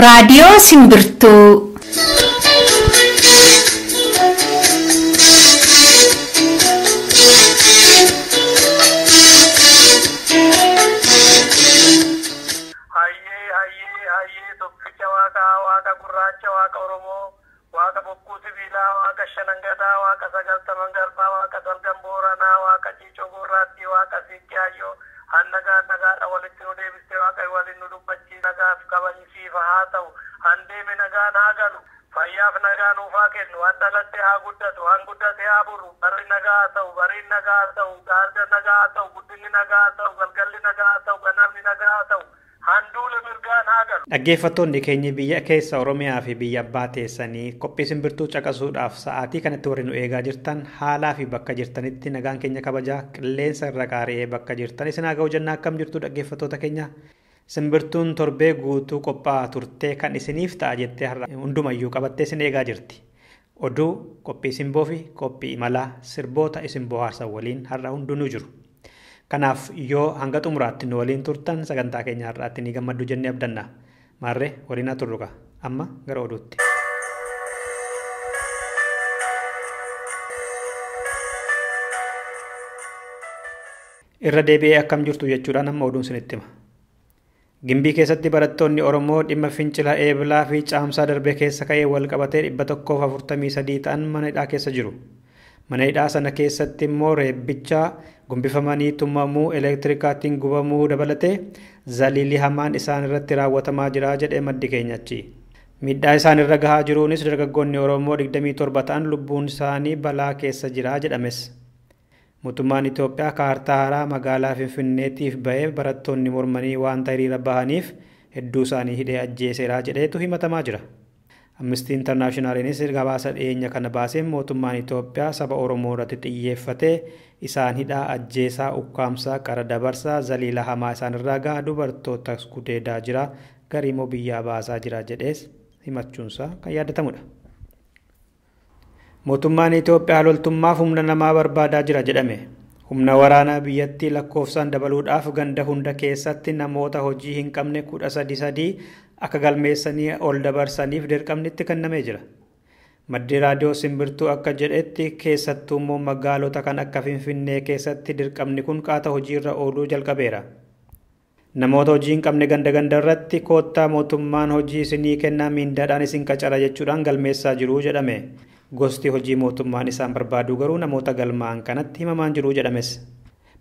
Raadiyoo Simbirtuu. Hayyee hayyee hayyee tokkicha waaqaa waaqa gurraacha waaqa Oromoo waaqa bokkuu sibiilaa waaqa shanangadaa waaqa sagaltaman garbaa waaqa salgan booranaa waaqa ciicoo gurraattii waaqa siiqqee hayyoo hannagaa nagaadha walitti nu deebistee waaqa waliin nu dubbachii nagaaf kabajisiifa haa ta'u handeeme nagaan haa galu fayyaaf nagaa nuufaa kennu han dhalatte haa guddatu han guddate haa buru barri nagaa haa ta'u bariin nagaa haa ta'u gaarda nagaa haa ta'u guddinni nagaa haa ta'u galgalli nagaa haa ta'u ganamni nagaa haa ta'u handuula mirgaan haa galu. Dhaggeeffattoonni keenya biyya keessa Oromiyaa fi biyya abbaa teessanii qophii simbirtuu caqasuudhaaf sa'aatii kanatti warri nu eegaa jirtan haalaa fi bakka jirtanitti nagaan keenya kabajaa qilleensa irra qaari'ee bakka jirtan isin haa ga'u jennaa. Akkam jirtu dhaggeeffattoota keenya? Simbirtuun torbee guutuu qophaa'aa turtee kan isiniif ta'a jettee har'a hundumayyuu qabattee isin eegaa jirti. Oduu, qophii simboo fi qophii imalaa sirboota isin bohaarsan waliin har'a hundinuu jiru. Kanaaf yoo hanga xumuraatti nu waliin turtan sagantaa keenya har'aatti ni gammaddu jennee abdanna. Maarree waliin haa turruqa. Amma gara oduutti. Irra deebi'ee akkam jirtu jechuudhaan amma oduun isinitti hima. Gimbii keessatti barattoonni Oromoo dhimma fincila eebilaa fi caamsaa darbee keessa ka'ee wal qabatee 143 ta'an mana hidhaa keessa jiru. Mana hidhaa sana keessatti immoo reebbicha gombifamanii tumamuu, elektirikaatiin gubamuu dabalatee zaliilii hamaan isaan irratti raawwatamaa jira jedhee maddi keenya achi. Miidhaa isaan irra gahaa jiruunis dargaggoonni Oromoo 27 ta'an lubbuun isaanii balaa keessa jira jedhames. Mootummaan Itoophiyaa kaartaa haaraa magaalaa Finfinneetiif bahee barattoonni mormanii waanta hiriira bahaniif hedduu isaanii hidhee ajjeeseera jedheetu himatamaa jira. Amnesty Internationaliinis gabaasa dhiyeenya kana baaseen mootummaan Itoophiyaa saba Oromoo irratti xiyyeeffatee isaan hidhaa, ajjeesaa, ukkaamsaa, qara dabarsaa, zaliila hamaa isaan irraa gahaa dubartoota gudeedaa jira, garii immoo biyyaa baasaa jira jedhees himachuunsaa kan yaadatamudha. Mootummaan Itoophiyaa loltummaaf humna namaa barbaadaa jira jedhame. Humna waraanaa biyyattii lakkoofsaan dabaluudhaaf ganda hunda keessatti namoota hojii hin qabne 13 akka galmeessanii ol dabarsaniif dirqamni itti kennamee jira. Maddi raadiyoo Simbirtuu akka jedhetti keessattuu immoo magaalota kan akka Finfinnee keessatti dirqamni kun qaata hojiirra ooluu jalqabeera. Namoota hojii hin qabne ganda ganda irratti koottaa mootummaan hojii isinii kennaa miindaadhaan isin qacara jechuudhaan galmeessaa jiru jedhame. Gosti hojii mootummaan isaan barbaadu garuu namoota galmaa'an kanatti himamaan jiru jedhames.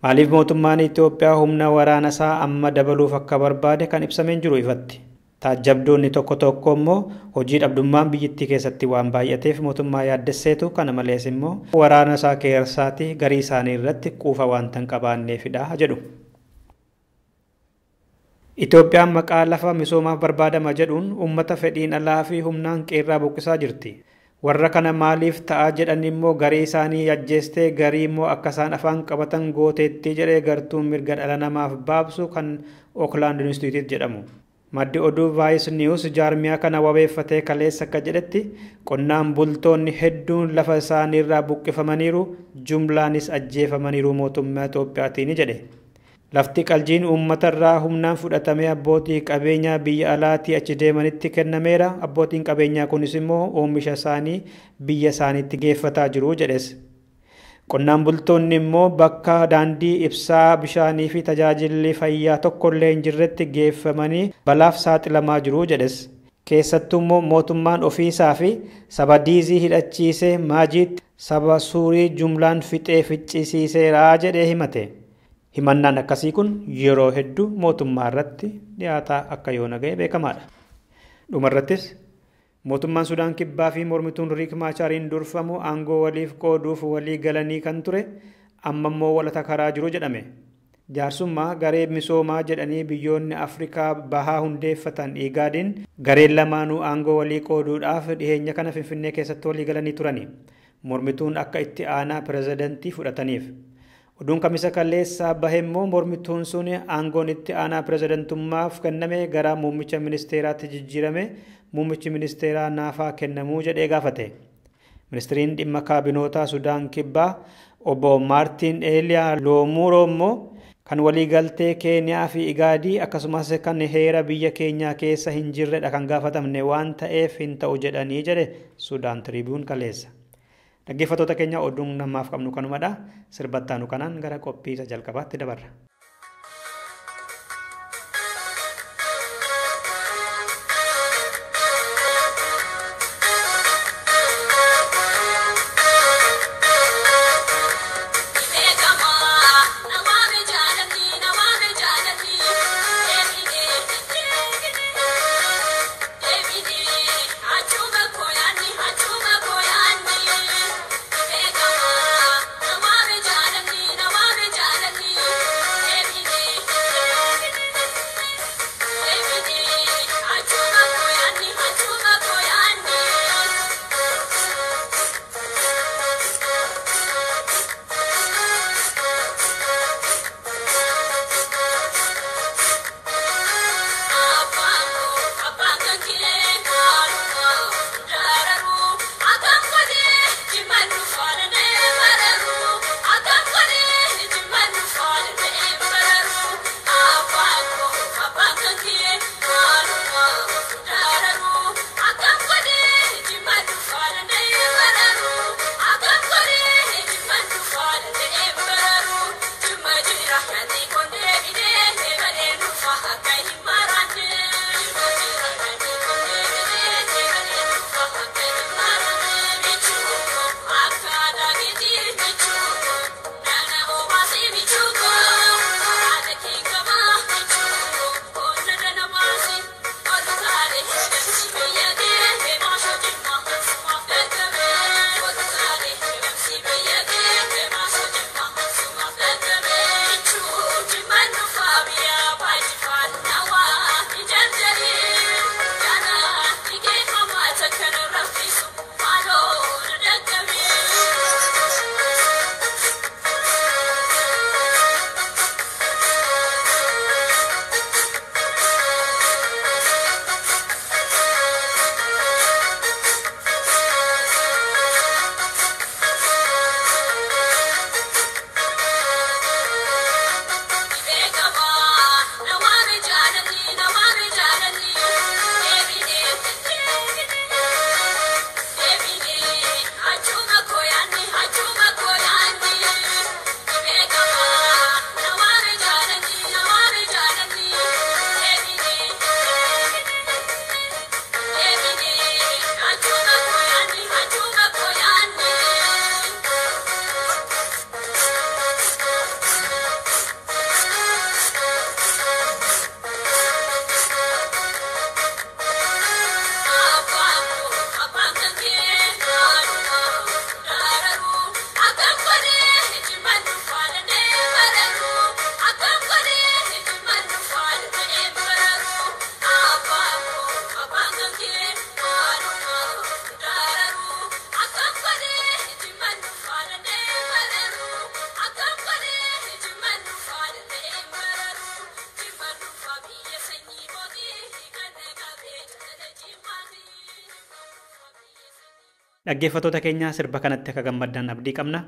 Maaliif mootummaan Itoophiyaa humna waraana isaa amma dabaluuf akka barbaade kan ibsameen jiru ifatti. Taajjabdoonni tokko tokko immoo hojii dhabdummaan biyyattii keessatti waan baay'ateef mootummaa yaaddesseetu kana malees immoo waraana isaa keessaati garii isaanii irratti quufa waanta hin qabaanneefidha jedhu. Itoophiyaan maqaa lafa misoomaaf barbaadama jedhuun uummata fedhiin alaa fi humnaan qeerraa buqqisaa jirti. Warra kana maaliif ta'a jedhan immoo garii isaanii ajjeestee garii immoo akka isaan afaan qabatan gooteetti jedhee gartuun mirga dhala namaaf baabsu kan Oakland Institute jedhamu. Maddi oduu Vice News jaarmiyaa kana wabeeffatee kaleessa akka jedhetti qonnaan bultoonni hedduun lafa isaaniirraa buqqifamaniiru, jumlaanis ajjeefamaniiru mootummaa Itoophiyaatiin jedhe. Lafti qaljiin uummatarraa humnaan fudhatamee abbootii qabeenyaa biyya alaatii achi deemanitti kennameera. Abbootiin qabeenyaa kunis immoo oomisha isaanii biyya isaaniitti geeffataa jiru jedhes. Qonnaan bultoonni immoo bakka daandii ibsaa bishaanii fi tajaajilli fayyaa tokkollee hin jirretti geeffamanii balaaf saaxilamaa jiru jedhes. Keessattuu immoo mootummaan ofiisaa fi saba diizii hidhachiisee maajiitti saba suurii jumlaan fixee ficcisiiseera jedhee himate. Himannaan akkasii kun yeroo hedduu mootummaa irratti dhiyaataa akka yoona ga'e beekamaadha. Dhumarrattis mootummaan Sudaan Kibbaa fi mormituun Riik Maachaariin durfamu aangoo waliif qooduuf walii galanii kan ture amma immoo walata karaa jiru jedhame. Jaarsummaa garee misoomaa jedhanii biyyoonni Afrikaa bahaa hundeeffatan Igaadiin gareen lamaanuu aangoo walii qooduudhaaf dhiheenya kana Finfinnee keessatti walii galanii turani. Mormituun akka itti aanaa pirezidantii fudhataniif. Oduun kamisa kaleessaa bahe immoo mormituun sun aangoon itti aanaa pirezidantummaaf kenname gara muummicha ministeeraatti jijjiirame muummichi ministeeraa naafaa kennamuu jedhee gaafate. Ministiriin dhimma kaabinootaa Sudaan Kibbaa obbo Maartiin Eeliyaa Loomuuroo immoo Kan waliigaltee Keeniyaa fi Igaadii akkasumas kan heera biyya keenyaa keessa hin jirredha kan gaafatamne waan ta'eef hin ta'u jedhanii jedhe Sudaan Tiribuun kaleessa. Dhaggeeffattoota keenya oduun namaaf qabnu kanumadha. Sirbattaanu kanaan gara qophii isa jalqabaatti dabarra. Dhaggeeffattoota keenya sirba kanatti akka gammaddan abdii qabna.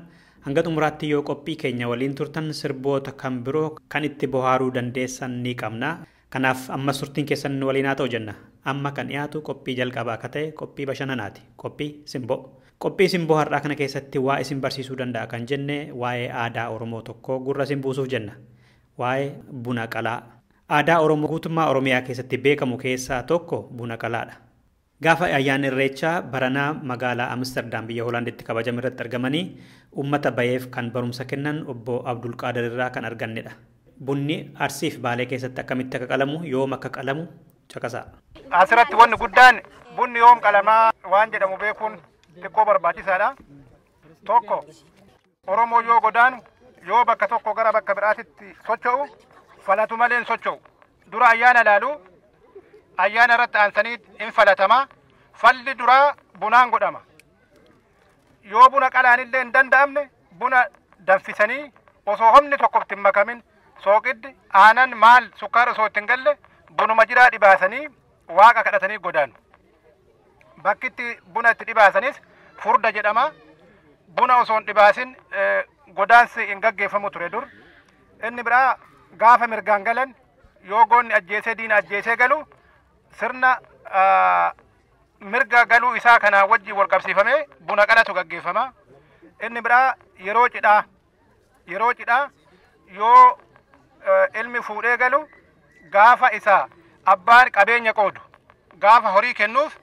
Hanga xumuraatti yoo qophii keenya waliin turtan sirboota kan biroo kan itti bohaaruu dandeessan ni qabna. Kanaaf amma turtiin keessan nu waliin haa ta'u jenna. Amma kan dhiyaatu qophii jalqabaa akka ta'e qophii bashannanaati. Qophii simboo. Qophii simboo har'aa kana keessatti waa isin barsiisuu danda'a kan jenne waa'ee aadaa Oromoo tokkoo gurra isin buusuuf jenna. Waa'ee buna qalaa. Aadaa Oromoo guutummaa Oromiyaa keessatti beekamu keessaa tokko buna qalaadha. Gaafa ayyaanni Irreechaa baranaa magaalaa Amsterdam biyya Hoolaanditti kabajame irratti argamanii uummata bayeef kan barumsa kennan obbo Abdulqaadir irraa kan argannedha. Bunni Arsii fi Baalee keessatti akkamitti akka qalamu, yoom akka qalamu caqasaa. Asirratti wanni guddaan bunni yoom qalamaa waan jedhamu beekuun xiqqoo barbaachisaadha. Tokko Oromoo yoo godaanu yoo bakka tokko gara bakka biraatitti socho'u falatu malee hin socho'u. Dura ayyaana ilaalu ayyaana irratti aansanii hin falatama. Falli duraa bunaan godhama. Yoo buna qalaanillee hin danda'amne buna danfisanii osoo humni tokko itti hin makamin sooqiddi aanan maal sukkaara osoo itti hin galle bunuma jiraa dhibaasanii waaqa kadhatanii godaanu. Bakki itti buna itti dhibaasanis furda jedhama. Buna osoo hin dhibaasin godaansi hin gaggeeffamu ture dur. Inni biraa Gaafa mirgaan galan yoo goonni ajjeesee diina ajjeesee galu sirna mirga galuu isaa kanaa wajjin wal qabsiifamee buna qalatu gaggeeffama. Inni biraa yeroo cidhaa, yeroo cidhaa yoo ilmi fuudhee galu gaafa isaa abbaan qabeenya qoodu gaafa horii kennuuf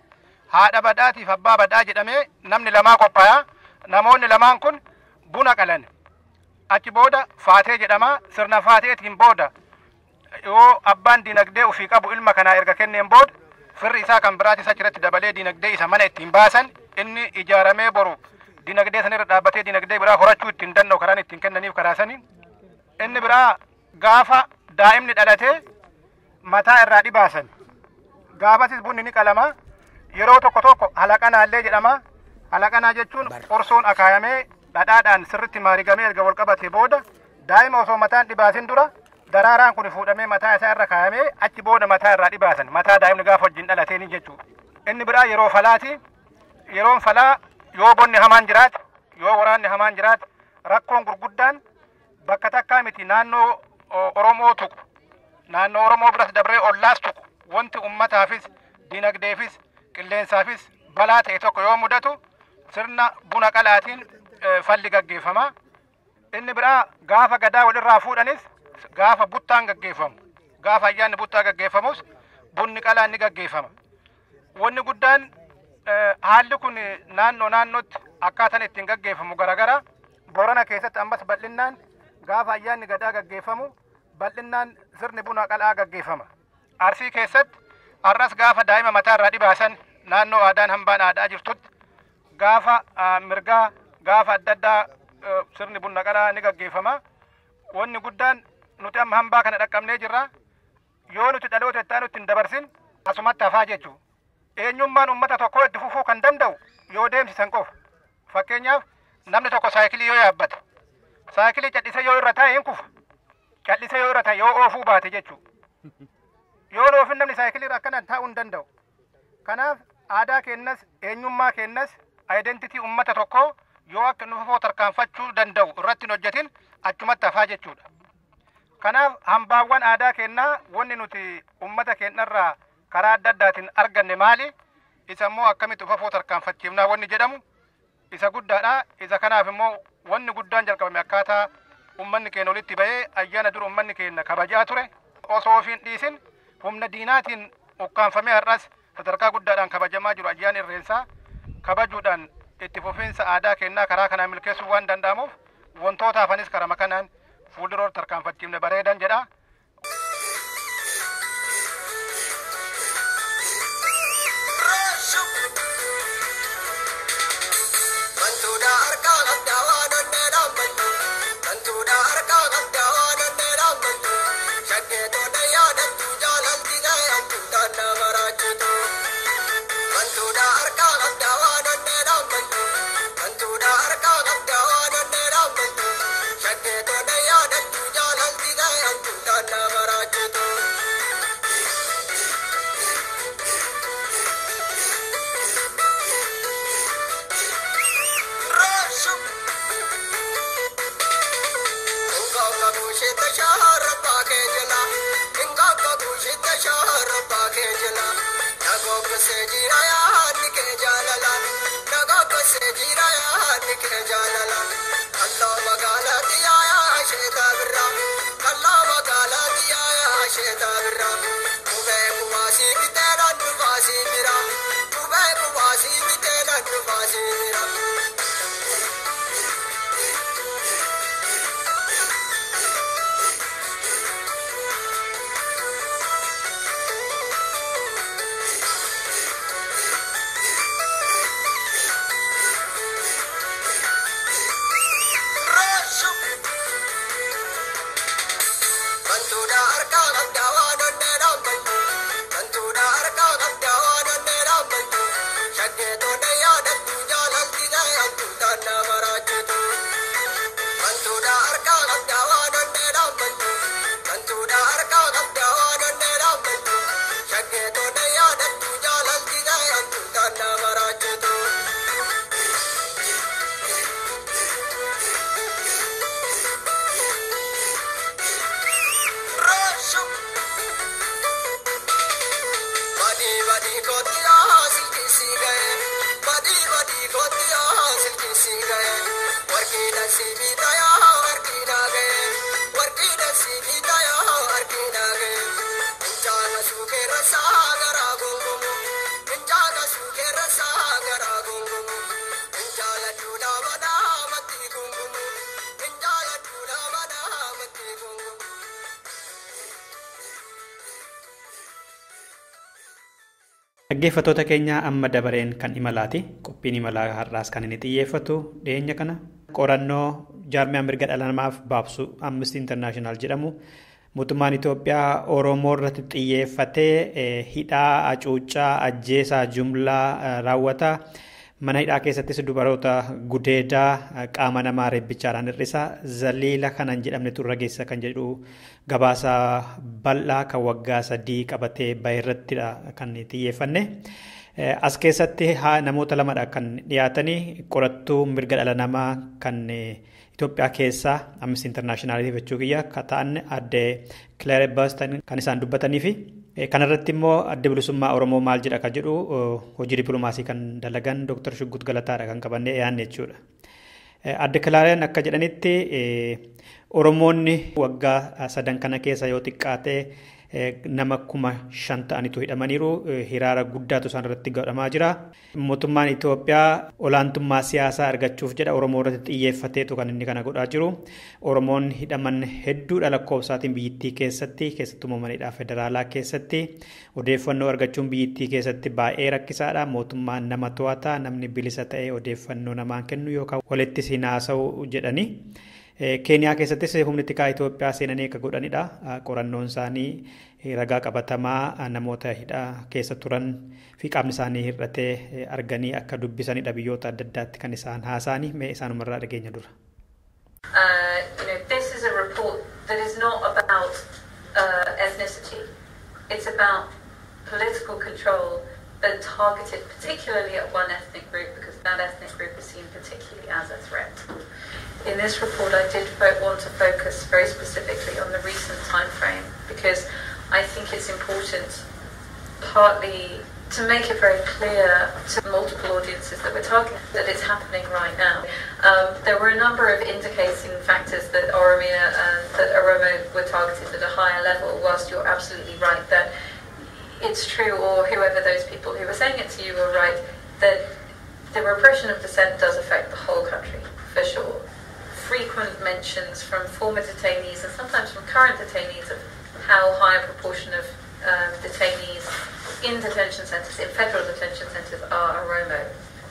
haadha badhaatiif abbaa badhaa jedhamee namni lamaa qophaa'a. Namoonni lamaan kun buna qalan. Achi booda faatee jedhama. Sirna faateetiin booda yoo abbaan dinagdee ofii qabu ilma kanaa erga kenneen booda firri isaa kan biraatis achirratti dabalee dinagdee isa mana ittiin baasan inni ijaaramee boru dinagdee sanirra dhaabbatee dinagdee biraa horachuu ittiin danda'u karaan ittiin kennaniif karaa sanii. Inni biraa gaafa daa'imni dhalatee mataa irraa dhibaasan. Gaafasis bunni ni qalama. Yeroo tokko tokko halaqanaallee jedhama. Halaqanaa jechuun qorsoon akaayamee dhadhaadhaan sirritti maarigamee erga wal qabatee booda daa'ima osoo mataan dhibaasin dura daraaraan kun fuudhamee mataa isaa irra kaayamee achi booda mataa irraa dhibaasan mataa daa'imni gaafa wajjin dhalateeni jechuudha. Inni biraa yeroo falaati. Yeroon falaa yoo bonni hamaan jiraate, yoo waraanni hamaan jiraate, rakkoon gurguddaan bakka takkaa miti naannoo Oromoo tuqu, naannoo Oromoo biras dabree ollaas tuqu, wanti ummataafis dinagdeefis qilleensaafis balaa ta'e tokko yoo mudatu sirna buna qalaatiin falli gaggeeffama. Inni biraa gaafa gadaa walirraa fuudhanis gaafa buttaan gaggeeffamu, gaafa ayyaanni buttaa gaggeeffamus bunni qalaan ni gaggeeffama. Wanni guddaan haalli kun naannoo naannootti akkaataan ittiin gaggeeffamu garagara. Boorana keessatti ammas bal'innaan gaafa ayyaanni gadaa gaggeeffamu bal'innaan sirni buna qalaa gaggeeffama. Arsii keessatti har'as gaafa daa'ima mataa irraa dhibaasan naannoo aadaan hambaan aadaa jirtutti gaafa mirgaa gaafa adda addaa sirni buna qalaa ni gaggeeffama. Wanni guddaan nuti amma hambaa kana dhaqqabnee jirra. Yoo nuti dhaloota itti aanutti hin dabarsin asumatti hafaa jechuudha. Eenyummaan uummata tokkoo itti fufuu kan danda'u yoo deemsisan qofa. Fakkeenyaaf namni tokko saayikilii yoo yaabbate, saayikilii callisee yoo irra taa'e hin kufa. Callisee yoo irra taa'e yoo oofuu baate jechuudha. Yoo oofin namni saayikilii irra akkanaan taa'uu hin danda'u. Kanaaf aadaa keenyas eenyummaa keenyas aayidentitii uummata tokkoo yoo akka nu fufoo tarkaanfachuu danda'u irratti hin hojjetin achumatti hafaa jechuudha. Kanaaf hambaawwan aadaa keenyaa wanni nuti uummata keenyarraa karaa adda addaatiin arganne maali? Isa immoo akkamitti ufafoo tarkaanfachiifnaa wanni jedhamu isa guddaadha. Isa kanaaf immoo wanni guddaan jalqabame akkaataa uummanni keenya walitti bahee ayyaana dur uummanni keenya kabajaa ture osoo of hin dhiisin humna diinaatiin ukkaanfamee har'as sadarkaa guddaadhaan kabajamaa jiru ayyaana irreensaa kabajuudhaan itti fufiinsa aadaa keenyaa karaa kanaan milkeessuu waan danda'amuuf wantoota hafanis karama kanaan fuuldura tarkaanfachiifne bareedan jedha. Shaggee tola yaadatu jaalalti. Dhaggeeffattoota keenya amma dabareen kan imalaati. Qophiin imalaa har'aas kan inni xiyyeeffatu dhiyeenya kana qorannoo jaarmiyaa mirga dhala namaaf baabsu Amnesty International jedhamu mootummaan Itoophiyaa Oromoo irratti xiyyeeffatee hidhaa, hacuuccaa, ajjeesaa, jumlaa raawwata. Mana hidhaa keessattis dubaroota gudeedaa qaama namaa reebbichaadhaan hir'isa. Zaliila kanan jedhamnetu irra geessa kan jedhu gabaasa bal'aa kan waggaa 3 qabatee bahe irrattidha kan xiyyeeffanne. As keessatti namoota lamadha kan dhiyaatanii qorattuu mirga dhala namaa kan Itoophiyaa keessaa Amnesty Internationaliif jechuu kiyya kan ta'an adde Claire Baston kan isaan dubbatanii fi kanarratti immoo adde bilisummaa Oromoo maal jedha kan jedhu hojii dippiloomaasii kan dalagan Dr. Shuggut Galataadha kan qabannee dhiyaanne jechuudha. Adde Claireen akka jedhanitti Oromoonni waggaa 3 kana keessa yoo xiqqaate nama 5,000 ta'anitu hidhamaniiru. Hiraara guddaatu isaan irratti godhamaa jira. Mootummaan Itoophiyaa olaantummaa siyaasaa argachuuf jedha Oromoo irratti xiyyeeffateetu kan inni kana godhaa jiru. Oromoon hidhaman hedduudha lakkoofsaatiin biyyittii keessatti, keessattuu mana hidhaa federaalaa keessatti odeeffannoo argachuun biyyittii keessatti baay'ee rakkisaadha. Mootummaan nama to'ata, namni bilisa ta'ee odeeffannoo namaan kennu yookaan walitti siin haasa'u jedhani. Keeniyaa keessattis humni tikaa Itoophiyaa seenanii akka godhanidha. Qorannoon isaanii ragaa qabatamaa namoota hidhaa keessa turan fi qaamni isaanii hir'atee arganii akka dubbisanidha biyyoota adda addaatti kan isaan haasa'anii mee isaanumarraa dhageenya dura. This is a report that is not about ethnicity. It's about political control, but targeted particularly at one ethnic group because that ethnic group is seen particularly as a threat. In this report, I did want to focus very specifically on the recent time frame because I think it's important partly to make it very clear to multiple audiences that we're targeting that it's happening right now. There were a number of indicating factors that Oromia and that Oromo were targeted at a higher level, whilst you're absolutely right that it's true, or whoever those people who were saying it to you were right, that the repression of dissent does affect the whole country, for sure. Frequent mentions from former detainees and sometimes from current detainees of how high a proportion of detainees in detention centres, in federal detention centres, are Oromo.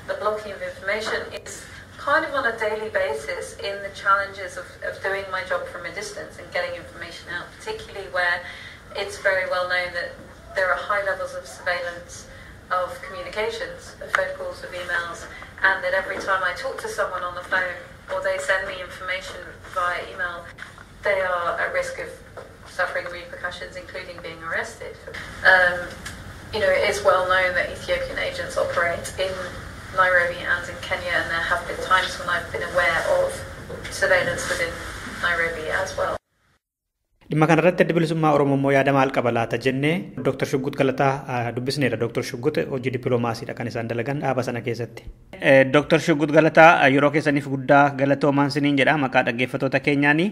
The blocking of information is kind of on a daily basis in the challenges of doing my job from a distance and getting information out, particularly where it's very well known that there are high levels of surveillance of communications, of phone calls, of emails, and that every time I talk to someone on the phone or they send me information via email, they are at risk of suffering repercussions, including being arrested. It is well known that Ethiopian agents operate in Nairobi and in Kenya, and there have been times when I've been aware of surveillance within Nairobi as well. Dhimma kanarratti adda bilisummaa Oromoo immoo yaada maal qaba laata jennee Dr. Shuggut Galataa dubbisneerra. Dr. Shuggut hojii dippiloomaasiidha kan isaan dalagan dhaaba sana keessatti. Dr. Shuggut Galataa yeroo keessaniif guddaa galatoomaan siniin jedha maqaa dhaggeeffattoota keenyaani.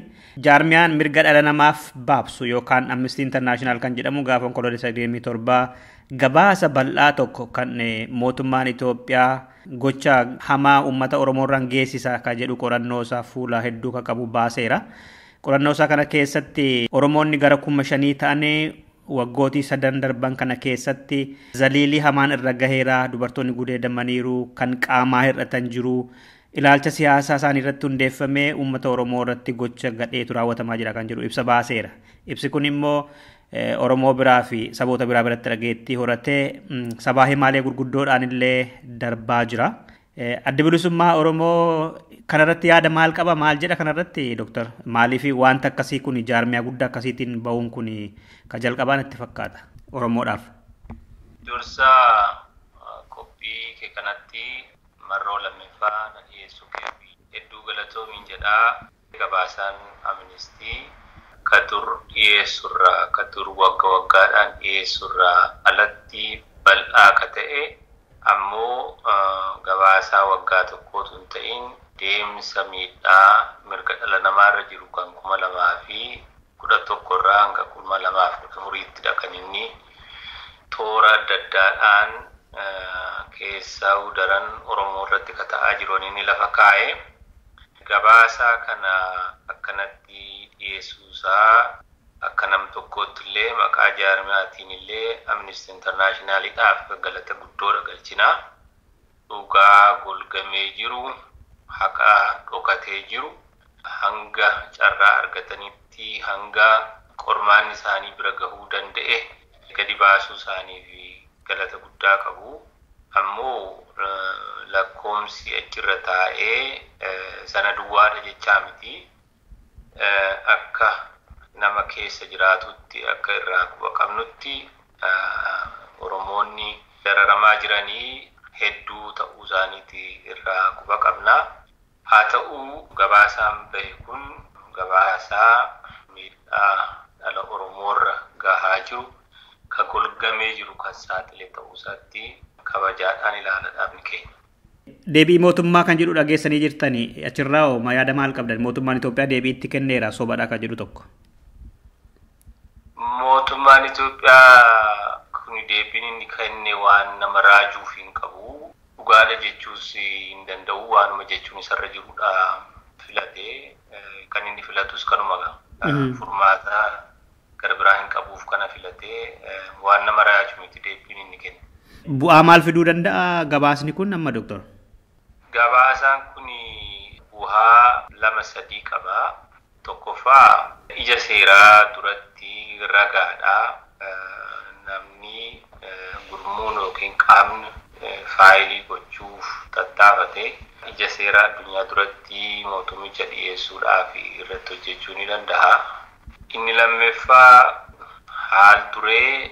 Jaarmiyaan mirga dhala namaaf baabsu yookaan Amnesty International kan jedhamu gaafa Onkoloolessa 27 gabaasa bal'aa tokko kan mootummaan Itoophiyaa gocha hamaa uummata Oromoo irraan geessisa kan jedhu qorannoo isaa fuula hedduu kan qabu baaseera. Qorannoo isaa kana keessatti Oromoonni gara 5,000 ta'an waggootii 3 darban kana keessatti zaliilii hamaan irra gaheera, dubartoonni gudeedamaniiru, kan qaamaa hir'atan jiru, ilaalcha siyaasaa isaanii irratti hundeeffamee uummata Oromoo irratti gocha gadheetu raawwatamaa jira kan jedhu ibsa baaseera. Ibsi kun immoo Oromoo biraa fi saboota biraa biratti dhageettii horatee sabaa himaalee gurguddoodhaan illee darbaa jira. Adda bilisummaa Oromoo kanarratti yaada maal qaba maal jedha kanarratti Dr. Maaliif wanta akkasii kun jaarmiyaa guddaa akkasiitiin ba'uun kun ka jalqabaan itti fakkaata Oromoodhaaf? Dursa qophii kee kanatti marroo lammaffaa na dhiyeessuu kee hedduu galatoomiin jedhaa. Gabaasaan Amnestii ka dur dhiyeessurraa ka dur wagga waggaadhaan dhiyeessurraa alatti bal'aa ka ta'e ammoo gabaasaa waggaa tokkootu hin ta'in Deemsa miidhaa mirga dhala namaarra jiru kan 2011 irraa hanga 2014ttidha kan inni toora adda addaadhaan keessaa daran Oromoo irratti ka ta'aa jiru inni lafa kaa'e. Gabaasaa kana akkanatti dhiyeessuusaa akka nam tokkootti illee maqaa jaarmiyaatiin illee Amnesty Internationalidhaaf galata guddoodha galchina. Dhugaa golgamee jiru, haqa dhokatee jiru, hanga carraa argatanitti hanga qormaanni isaanii bira gahuu danda'e gadi baasuu isaaniif galata guddaa qabu. Ammoo lakkoomsi achirra taa'ee sana duwwaadha jechaa miti. Akka nama keessa jiraatutti akka irraa quba qabnutti Oromoonni dararamaa jiranii hedduu ta'uu isaaniiti irraa quba qabna. Haa ta'u gabaasaan bahe kun gabaasaa miidhaa dhala Oromoorra gahaa jiru ka golgamee jiru kan saaxile ta'uu isaatti kabajaadhaan ilaala dhaabni keenya. Deebii mootummaa kan jedhu dhageessanii jirtanii achirraa hoo yaada maal qabdan? Mootummaan Itoophiyaa deebii itti kenneera sobadha kan jedhu tokko. Mootummaan Itoophiyaa kun deebiin inni kenne waan nama raajuuf hin qabu. Dhugaadha jechuus hin danda'u, waanuma jechuun isarra jirudha filatee kan inni filatus kanuma furmaata gara biraa hin qabuuf kana filatee waan nama raaju miti deebiin inni kenne. Bu'aa maal fiduu danda'a gabaasni kun amma doktor? Gabaasaan kun bu'aa 2-3 qaba. Tokkoffaa ija seeraa duratti ragaadha. Namni gurmuun yookiin qaamni faayilii gochuuf tattaafate ija seeraa addunyaa duratti mootummicha dhiyeessuudhaaf irratti hojjechuu ni danda'a. Inni lammaffaa haal duree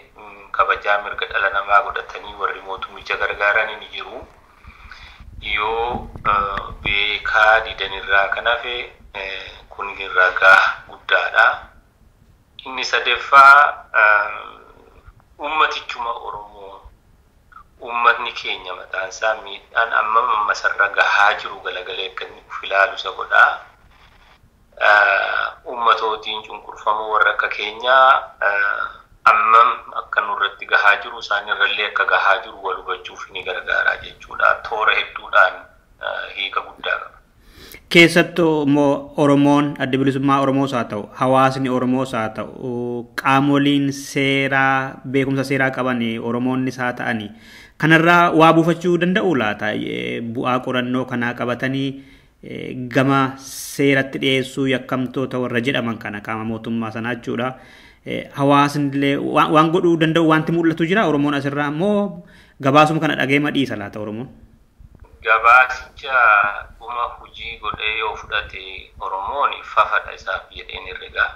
kabajaa mirga dhala namaa godhatanii warri mootummicha gargaaran ni jiru. Yoo beekaa didanirraa kan hafe kun ragaa guddaadha. Inni sadaffaa ummatichuma Oromoo uummatni keenya mataan isaa miidhaan amma ammasarra gahaa jiru galagalee akka inni of ilaalu isa godha. Uummatootiin cunqurfamoo warra akka keenyaa ammam akka nurratti gahaa jiru isaan irrallee akka gahaa jiru wal hubachuuf ni gargaara jechuudha. Toora hedduudhaan hiika guddaa qaba. Keessattuu immoo Oromoon adda bilisummaa Oromoos haa ta'u, hawaasni Oromoos haa ta'u, qaamoliin seeraa beekumsa seeraa qaban Oromoonnis haa ta'ani kanarraa waa buufachuu danda'u laata? Bu'aa qorannoo kanaa qabatanii gama seeratti dhiyeessuu yakkamtoota warra jedhaman kana qaama mootummaa sanaa jechuudha. Hawaasni illee waan godhuu danda'u wanti mul'atu jira Oromoon asirraa immoo gabaasuma kana dhagee dhiisa laata Oromoon? Gabaasicha dhuma hojii godhee yoo fudhate Oromoon fafadha isaaf jedheen herregaa.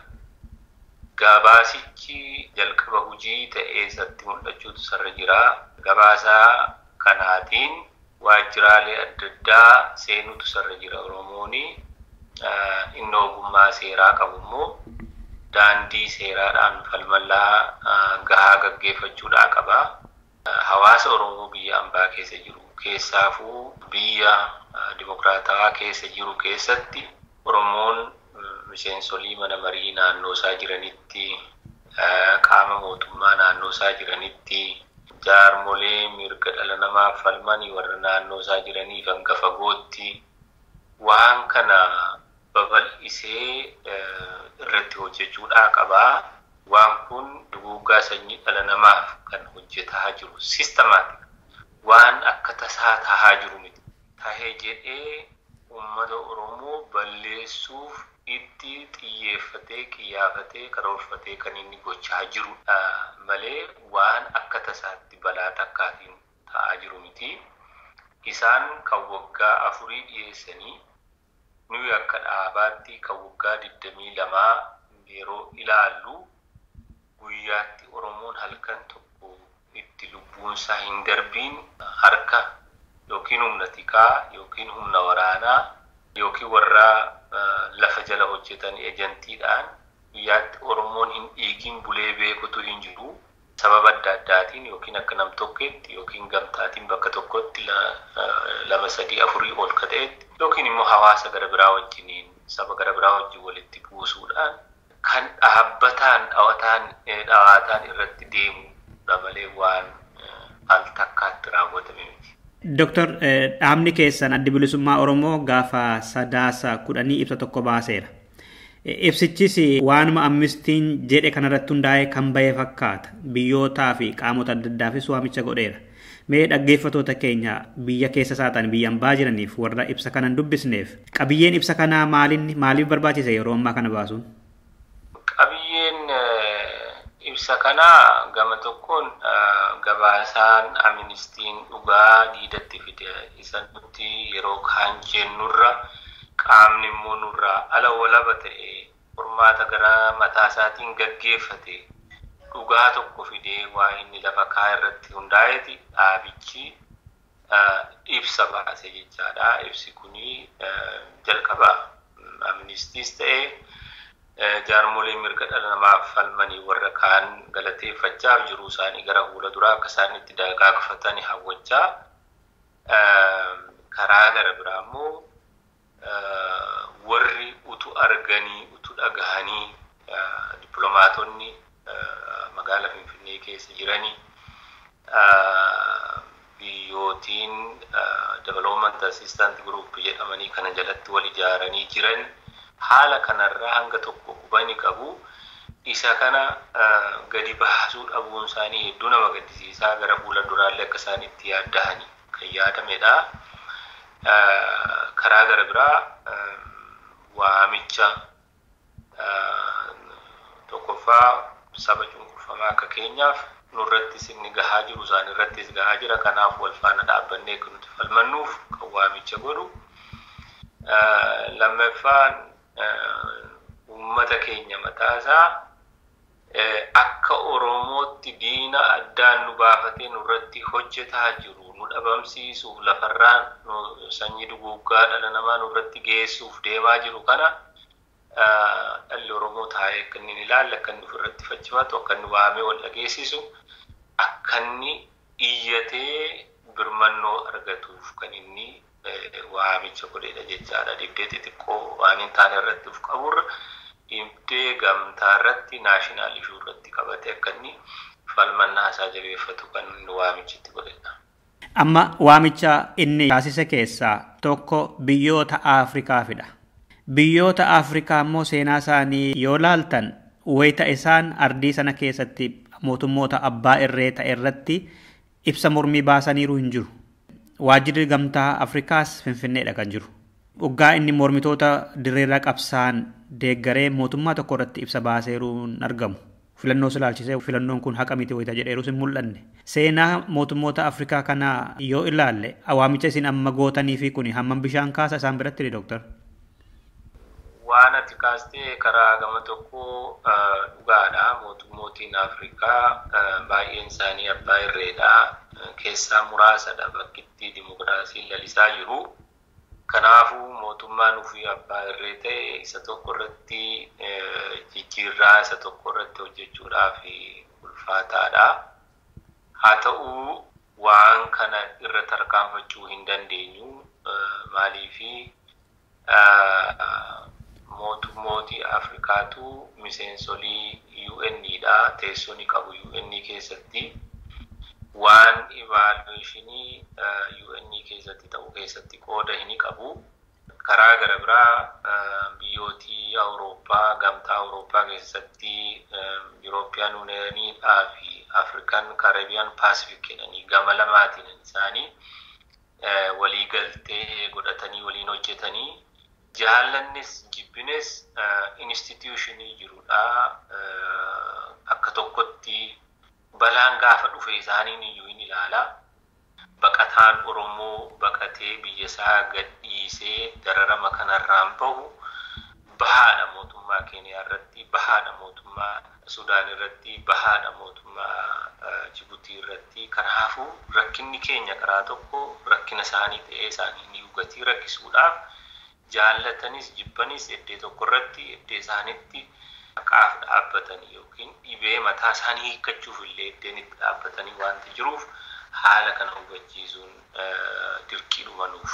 Gabaasichi jalqaba hojii ta'ee isatti mul'achuutu sarra jira. Gabaasaa kanaatiin waajjiraalee adda addaa seenutu sarra jira Oromooni. Inni ogummaa seeraa qabu immoo daandii seeraadhaan falmallaa gahaa gaggeeffachuudhaa qaba. Hawaasa Oromoo biyya ambaa keessa jiru keessaafuu biyya dimokiraatawaa keessa jiru keessatti Oromoon miseensolii mana marii naannoo isaa jiranitti, qaama mootummaa naannoo isaa jiranitti, jaarmolee mirga dhala namaaf falmanii warra naannoo isaa jiraniif hanga fagootti waan kana babal'isee irratti hojjechuudhaa qaba. Waan kun duguuggaa sanyii dhala namaaf kan hojjetaa jiru sistemaatik waan akka tasaa tahaa jiru miti. Tahee jedhee uummata Oromoo balleessuuf itti xiyyeeffatee qiyyaafatee karoorfatee kan inni gochaa jiru malee waan akka tasaatti balaa takkaatiin ta'aa jiru miti. Isaan kan waggaa 4 dhiyeessanii nuyi akka dhaabaatti kan waggaa 22 yeroo ilaallu guyyaatti Oromoon halkan tokko itti lubbuunsaa hin darbiin harka yookiin humna tikaa yookiin humna waraanaa yookiin warra lafa jala hojjetan ejantiidhaan guyyaatti Oromoon hin dhiigin bulee beekutu hin jiru. Sababa adda addaatiin yookiin akka nam tokkeetti yookiin gamtaatiin bakka tokkotti 2, 3, 4 ol ka ta'etti yookiin immoo hawaasa gara biraa wajjiniin saba gara biraa wajjin walitti buusuudhaan kan dhaabbataan dhawaataan irratti deemudha malee waan al takkaatti raawwatame miti. Dooktar, dhaabni keessan Addi Bilisummaa Oromoo gaafa 9/10 ibsa tokko baaseera. Ibsichis waanuma Amnistiin jedhe kanarratti hundaa'ee kan bahe fakkaata. Biyyootaa fi qaamota adda addaafis waamicha godheera. Mee dhaggeeffattoota keenya biyya keessa saatan biyya ambaa jiraniif warra ibsa kanan dubbisneef qabiyyeen ibsa kanaa maaliif barbaachise yeroo ammaa kana baasuun? Qabiyyeen ibsa kanaa gama tokkoon gabaasaan Amnistiin dhugaa diidatti fide isa nuti yeroo kaan jennurra qaamni immoo nurraa ala walaba ta'e qormaata gara mataa isaatiin gaggeeffate dhugaa tokko fidee waa inni lafa kaa irratti hundaa'eeti dhaabichi ibsa baase jechaadha. Ibsi kuni jalqaba Amnistiis ta'e jaarmolee mirga dhala namaaf falmanii warra kaan galateeffachaaf jiruu isaanii gara fuula duraa akka isaan itti dagaagfatanii hawwachaa karaa gara biraa immoo warri utu arganii utu dhagahanii dippiloomaatonni magaalaa Finfinnee keessa jiranii biyyootiin development assistant group jedhamanii kana jalatti wal ijaaranii jiran haala kanarraa hanga tokko hubani qabu. Isa kana gadi baasuu dhabuun isaanii hedduu nama gaddisiisaa gara fuula duraallee akka isaan itti yaaddahanii kan yaadamedha. Karaa gara biraa waamicha tokkoffaa saba cunqurfamaa akka keenyaaf nurrattis inni gahaa jiru isaan irrattis gahaa jira. Kanaaf wal faana dhaabbannee kan nuti falmannuuf kan waamicha godhu. Lammaffaan uummata keenya mataasaa akka Oromootti diina addaan nu baafatee nurratti hojjetaa jiru nu dhabamsiisuuf lafarraan sanyii duguuggaa dhala namaa nurratti geessuuf deemaa jiru kana dhalli Oromoo taa'ee akka inni ilaalle akka inni ofirratti faccifatu akka inni waamee wal dhageessisu akka inni iyyatee birmannoo argatuuf kan inni waamicha godheedha jechaadha. Dhibdee xixiqqoo waan hin taane irratti of qaburra dhibdee gamtaa irratti naashinaal ishuu irratti qabatee akka inni falmannaa isaa jabeeffatu kan inni waamichitti godheedha. Amma waamicha inni taasise keessaa tokko biyyoota Afrikaafidha. Biyyoota Afrikaa immoo seenaa isaanii yoo laaltan wayita isaan ardii sana keessatti mootummoota abbaa irree ta'e irratti ibsa mormii baasaniiru hin jiru. Waajjirri gamtaa Afrikaas Finfinneedha kan jiru. Waggaa inni mormitoota dirreerra qabsaan deeggaree mootummaa tokko irratti ibsa baaseeru hin argamu. Filannoo ilaalchisee filannoon kun haqa miti wayita jedheerus hin mul'anne. Seenaa mootummoota Afrikaa kana yoo ilaalle waamicha isin amma gootanii fi kuni hammam bishaan kaasa isaan biratti Dooktar? Waan ati kaastee karaa gama tokko dhugaadha. Mootummootiin Afrikaa baay'een isaanii abbaa irreedha. Keessaa muraasadha bakkitti dimokiraasiin lalisaa jiru. Kanaafuu mootummaan ofii abbaa irree ta'e isa tokko irratti jijjiirraa isa tokko irratti hojjechuudhaaf ulfaataadha. Haa ta'u waan kana irra tarkaanfachuu hin dandeenyu. Maaliifi mootummootii Afrikaatu miseensolii UN dha. Teessoo ni qabu UN keessatti. Waan evaluationii UN keessatti ta'u keessatti qooda hin qabu. Karaa gara biraa biyyootii Awurooppaa gamtaa Awurooppaa keessatti European Unionidhaa fi African Caribbean Pacific jedhanii gama lamaatiin isaanii walii galtee godhatanii waliin hojjetanii jaallannis jibbines institutionii jirudha. Akka tokkotti balaan gaafa dhufe isaaniin iyyuu hin ilaala. Baqataan Oromoo baqatee biyya isaa gadhiisee dararama kanarraan bahu bahaadha mootummaa Keeniyaa irratti, bahaadha mootummaa Sudaan irratti, bahaadha mootummaa Jibuutii irratti. Kanaafuu rakkinni keenya karaa tokko rakkina isaanii ta'ee isaanii ni gatii rakkisuudhaaf jaallatanis jibbanis iddoo tokko irratti iddoo isaanitti haqaaf dhaabbatanii yookiin dhibee mataa isaanii hiikkachuuf illee iddeen itti dhaabbatanii waanti jiruuf haala kana hubachiisuun dirqiidhuma nuuf.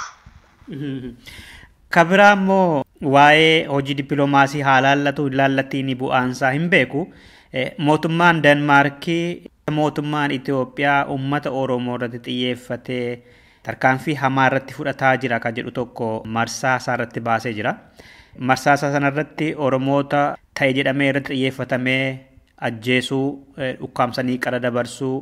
Kabiraa immoo waa'ee hojii dippiloomaasii haalaallatu ilaallattiin bu'aansaa hin beeku. Mootummaan Denmaarkii mootummaan Itoophiyaa uummata Oromoo irratti xiyyeeffatee tarkaanfii hamaa irratti fudhataa jira kan jedhu tokko marsaa isaa irratti baasee jira. Marsaa isaa sanarratti Oromoota ta'e jedhamee irratti xiyyeeffatamee ajjeesuu, ukkaamsanii qara dabarsuu,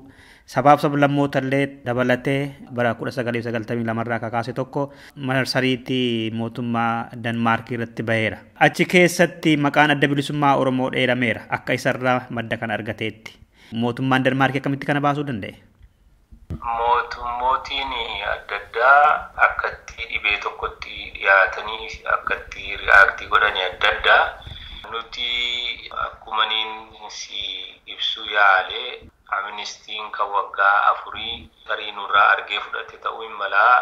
sabaaf sablammoota illee dabalatee bara 1992 irraa kakaase tokko marsariitii mootummaa Denmaarkii irratti baheera. Achi keessatti maqaan adda bilisummaa Oromoo dheerameera akka isarraa madda kan argateetti. Mootummaan Denmaarkii akkamitti kana baasuu danda'e? Mootummootiin adda addaa akkatti dhibee tokkotti dhiyaatanii akkatti ri'aaktii godhanii adda addaa nuti akkumaniin si ibsuu yaale Amnistiin kan waggaa 4 tarii nurraa argee fudhate ta'uu hin malaa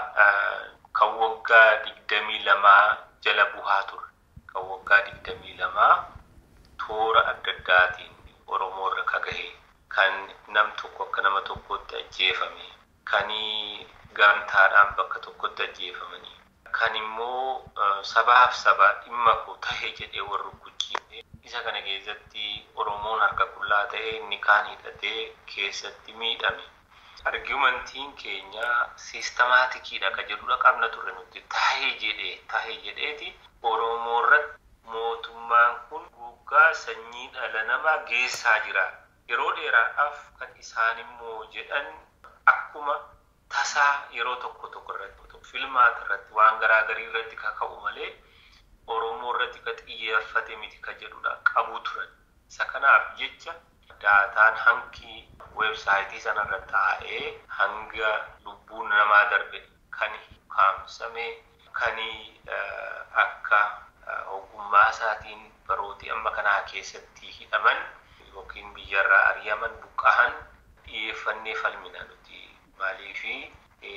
kan waggaa 22 jala bu'aa ture. Kan waggaa 22 toora adda addaatiin Oromoo irra ka gahe kan nam tokko akka nama tokkotti ajjeefame kan gamtaadhaan bakka tokkotti ajjeefamanii kan immoo sabaaf saba dhimma koo tahe jedhee warri kuchiine isa kana keessatti Oromoon harka qullaa ta'e inni kaan hidhatee keessatti miidhame. Argumentiin keenya siistamaatikiidha ka jedhudha qabna turre nuti tahe jedheeti Oromoo irratti mootummaan kun guggaa sanyii dhala namaa geessaa jira. Yeroo dheeraadhaaf kan isaan immoo jedhan akkuma tasaa yeroo tokko tokko irratti filmaata irratti waan garaagarii irratti kaka'u malee Oromoo irratti ka xiyyeeffate miti ka jedhudha qabu turan. Isa kanaaf jecha daataan hanki weebsaayitii sanarra taa'ee hanga lubbuun namaa darbe kan kaamsame kan akka ogummaa isaatiin barootii amma kanaa keessatti hidhaman yookiin biyyarraa ari'aman buqqa'an xiyyeeffannee falmina nuti maaliifi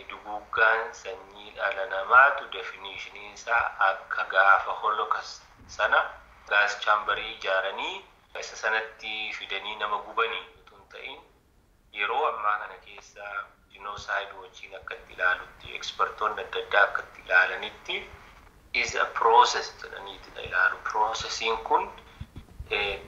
duguuggaan sanyii dhala namaatu definiishiniin isaa akka gaafa holokas sana gaas chaambarii ijaaranii isa sanatti fidanii nama gubanii utuu hin ta'in yeroo ammaa kana keessa jinosaayid wajjin akka itti ilaalutti ekspertoonni adda addaa akka itti ilaalanitti is a process jedhaniiti ilaalu. Processiin kun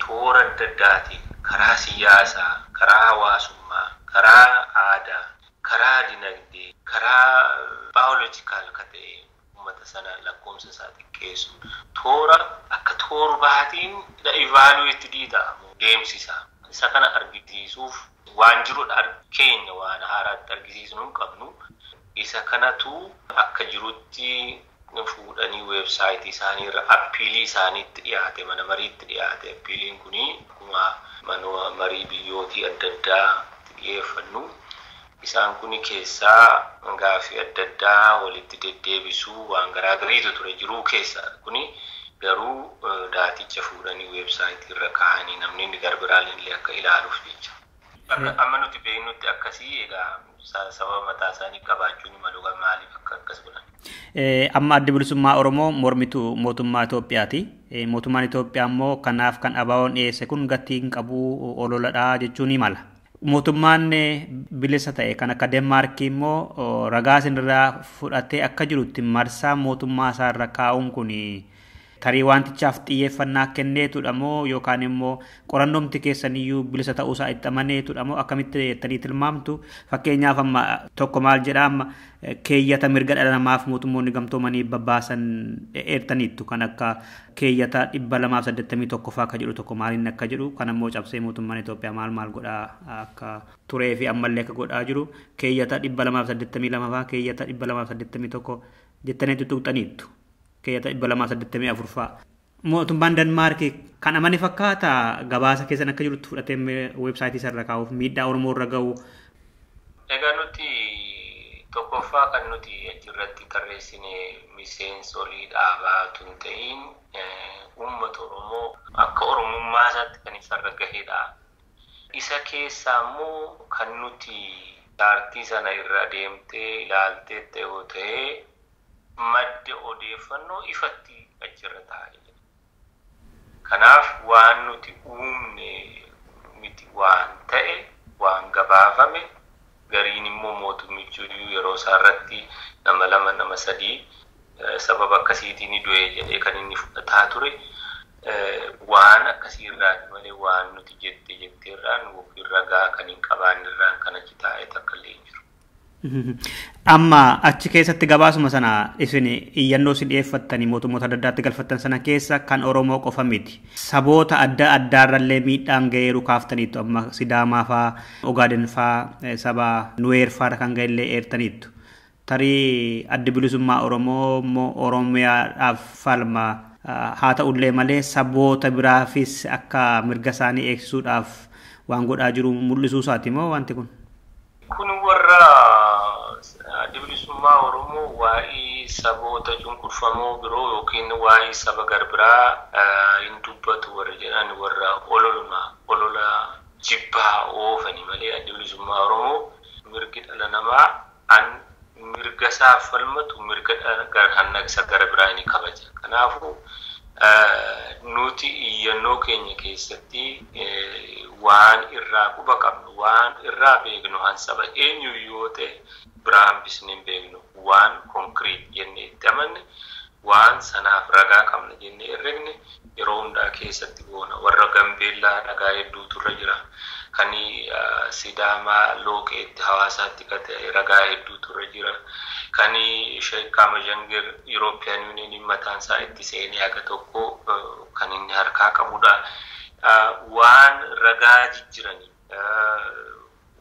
toora adda addaatiin karaa siyaasaa, karaa hawaasummaa, karaa aadaa, karaa dinagdee, karaa baayoloojikaal ka ta'e uummata sana lakkoomsa isaa xiqqeessu toora akka toorbaatiin evaluated ta'amu deemsisa. Isa kana argisiisuuf waan jirudha keenya waan haaraatti argisiisnu hin qabnu. Isa kanatu akka jirutti fuudhanii weebsaayitii isaanii irra appiilii isaaniitti dhiyaate mana mariitti dhiyaate appiiliin kuni akkuma mana marii biyyootii adda addaa dhiyeeffannu. Isaan kuni keessaa gaaffii adda addaa walitti deddeebisuu waan garaagariitu ture jiruu keessaa kuni garuu daaticha fuudhanii weebsaayitii irra kaa'anii namni inni garbiraan illee akka ilaaluuf jecha. Amma nuti beeknutti akkasii egaa sababa mataa isaanii qabaachuu ni malu maaliif akka akkas godhan. Amma adda bilisummaa Oromoo mormitu mootummaa Itoophiyaati. Mootummaan Itoophiyaa immoo kanaaf kan ABO'n dhiyeesse kun gatii hin qabu ololadhaa jechuun ni mala. Mootummaan bilisa ta'e kan akka Denmaarkii immoo ragaa isinirraa fudhatee akka jirutti marsaa mootummaa isaarra kaa'uun kun tarii wantichaaf xiyyeeffannaa kenneetudha moo yookaan immoo qorannoomti keessaniyyuu bilisa ta'uusaa itti amaneetudha moo akkamitti jettanii tilmaamtu? Fakkeenyaaf amma tokko maal jedhaa amma keeyyata mirga dhala namaaf mootummoonni gamtoomanii babbaasan eertaniittu kan akka keeyyata 281 faa akka jedhu tokko maaliin akka jedhu kan ammoo cabsee mootummaan Itoophiyaa maal maal godhaa akka turee fi ammallee akka godhaa jiru keeyyata 282 faa keeyyata 281 jettanii tuttuqxaniittu. Keeyyata 284 faa. Mootummaan Denmaarkii kan amane fakkaata gabaasa keessan akka jirutti fudhatee weebsaayitii isarra kaa'uuf miidhaa Oromoo irra ga'u. Egaa nuti tokkoffaa kan nuti achirratti tarreessine miseensolii dhaabaa tun ta'in uummata Oromoo akka Oromummaa isaatti kan isarra gahedha. Isa keessaa immoo kan nuti chaartii sana irra deemtee ilaaltee yoo ta'e madda odeeffannoo ifatti achirra taa'ee jira. Kanaaf waan nuti uumne miti waan ta'e waan gabaafame gariin immoo mootummichi yeroo isaarratti nama lama nama sadii Sababa akkasiitiin du'e jedhee kan inni fudhataa ture. Waan akkasii irraati malee waan nuti jette jetteerraan yookiin ragaa kan hin qabaannerraan kan achi taa'e takka illee hin jiru. Amma achi keessatti gabaasuma sana isin iyyannoo isin dhiyeeffattanii mootummoota adda addaatti galfattan sana keessa kan Oromoo qofa miti. Saboota adda addaarrallee miidhaan ga'eeru kaaftaniitu amma Sidaamaa faa, Ogaaden faa, saba Nuweer faa kan ga'ellee eertaniitu. Tarii addi bilisummaa Oromoo immoo Oromiyaadhaaf falma haa ta'ullee malee saboota biraafis akka mirga isaanii eegsisuudhaaf waan godhaa jiru mul'isuu isaati moo wanti kun? Kun warra addi bilisummaa Oromoo waa'ee saboota cunqurfamoo biroo yookiin waa'ee saba garbiraa hin dubbatu warra jedhan warra olola jibbaa oofani malee addi bilisummaa Oromoo mirgi dhala namaa an mirga isaaf falmatu mirga isa gara biraa ni kabaja. Kanaafuu nuti iyyannoo keenya keessatti waan irraa quba qabnu waan irraa beeknu han saba eenyu yoo ta'e biraa hambisnee hin beeknu waan konkiriit jennee itti amanne waan sanaaf ragaa qabna jennee herregne yeroo hundaa keessatti goona. Warra Gambeellaa ragaa hedduutu irra jira. Kan Sidaamaa Looqeetti hawaasaatti ta'e ragaa hedduutu irra jira. Kan Sheekkaa Majangir Yurooppiyaan Yuuniyooniin mataan isaa itti seenee haga tokko kan inni harkaa qabudha. Waan ragaa jijjiiranii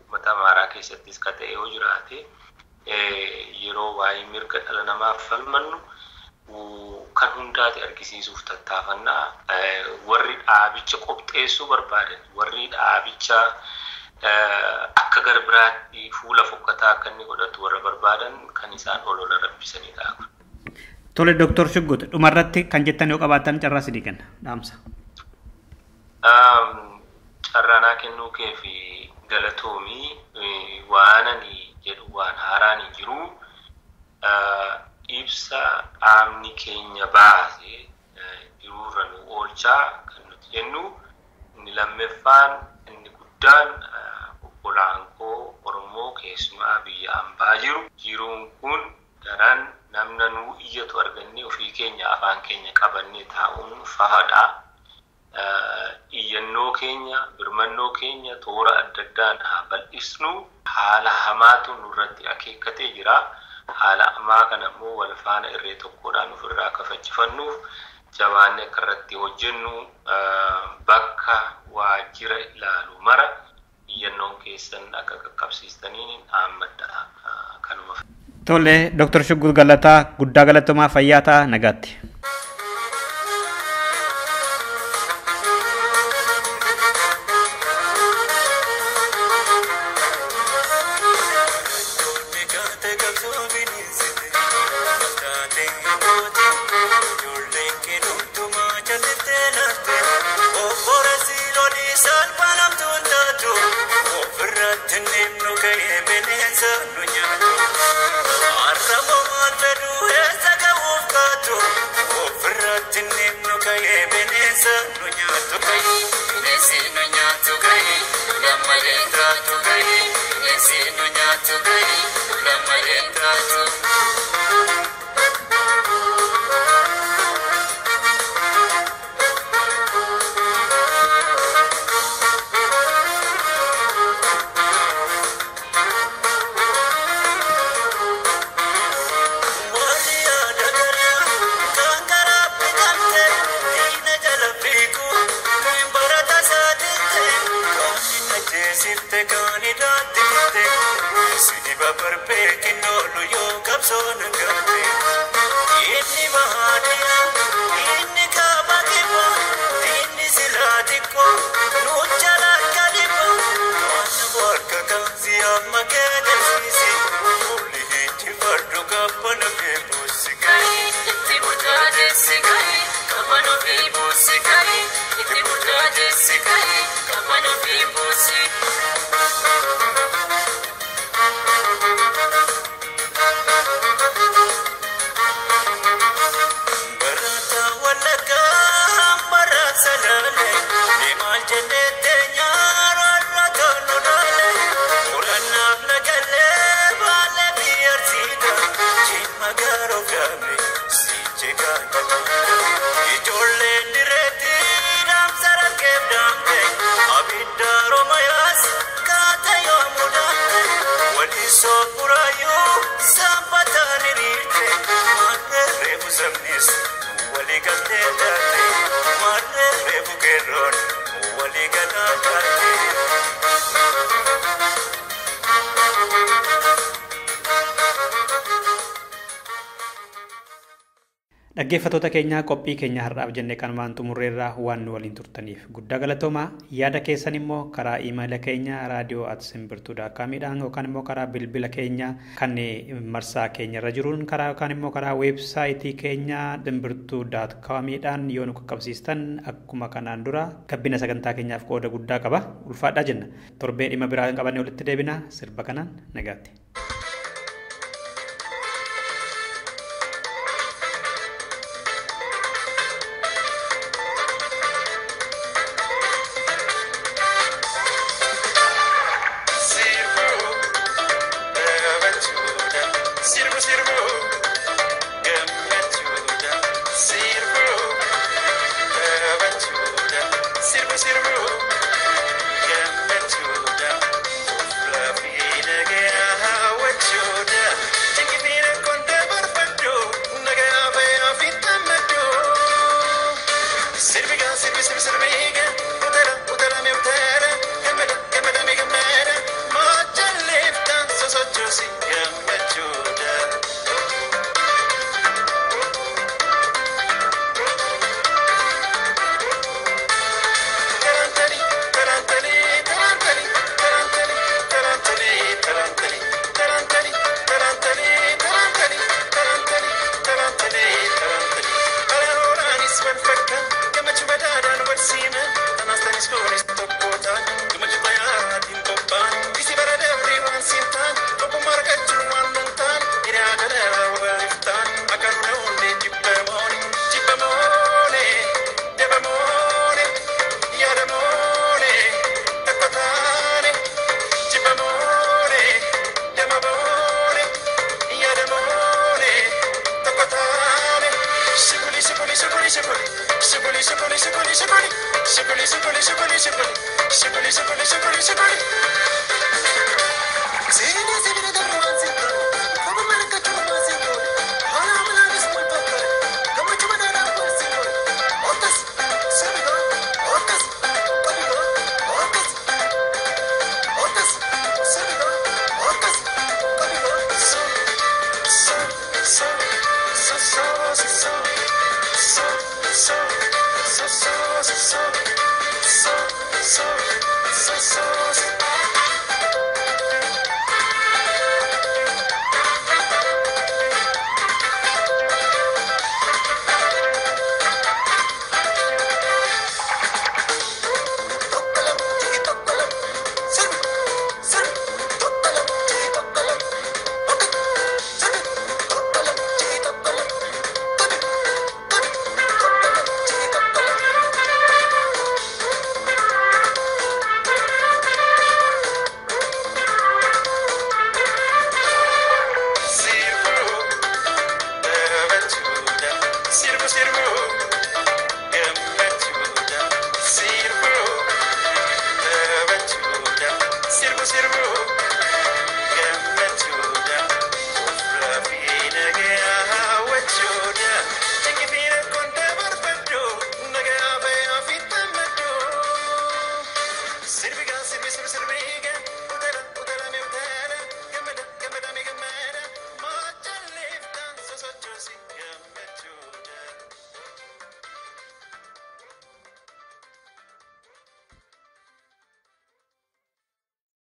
uummata Amaaraa keessattis ka ta'e yoo jiraate yeroo waa'ee mirga dhala namaaf falmannu kan hundaati argisiisuuf tattaafannaa. Warri dhaabicha qopheessuu barbaadan warri dhaabicha akka garbiraatti fuula fokkataa akka inni godhatu warra barbaadan kan isaan olola rabbisanidha. Tole Dooktor Shuggut dhumarratti kan jettan yoo qabaattan carraa sidii kenna dhaamsa. Carraanaa kennuu kee fi galatoomii waan ani jedhu waan haaraan hin jiru. Ibsa qaamni keenya baase jiruurra nu oolchaa kan nuti jennu inni lammaffaan inni guddaan obbolaan koo Oromoo keessumaa biyya hambaa jiru. Jiruun kun daran namna nuu iyyatu argannee ofii keenya afaan keenya qabannee taa'uun fahadha. Iyyannoo keenya birmannoo keenya toora adda addaan haa bal'isnu. Haala hamaatu nurratti akeekkatee jira. Haala ammaa kana immoo wal faana irree tokkodhaan ofirraa akka faccifannuuf jabaannee akka irratti hojjennu bakka waajjira ilaalu mara iyyannoon keessan akka qaqqabsiistaniin dhaammadha kanuma. Tole Dooktor Shuggut Galataa guddaa galatomaa fayyaa ta'a nagaatti. Dhaggeeffattoota keenyaa qophii keenya har'aaf jennee kanumaan xumurreerraa waan nu waliin turtaniif guddaa galatoomaa. Yaada keessan immoo karaa iimeela keenya raadiyoo@simbirtuu.com yookaan immoo karaa bilbila keenya kan marsaa keenya irra jiruun karaa yookaan immoo karaa weebsaayitii keenya simbirtuu.com dhaan yoo nu qaqqabsiistan akkuma kanaan dura gabbina sagantaa keenyaaf qooda guddaa qaba. Ulfaadhaa jenna. Torbee dhimma biraa hin qabanne walitti deebina. Sirba kanaan nagaatti. So, so, so, so, so, so.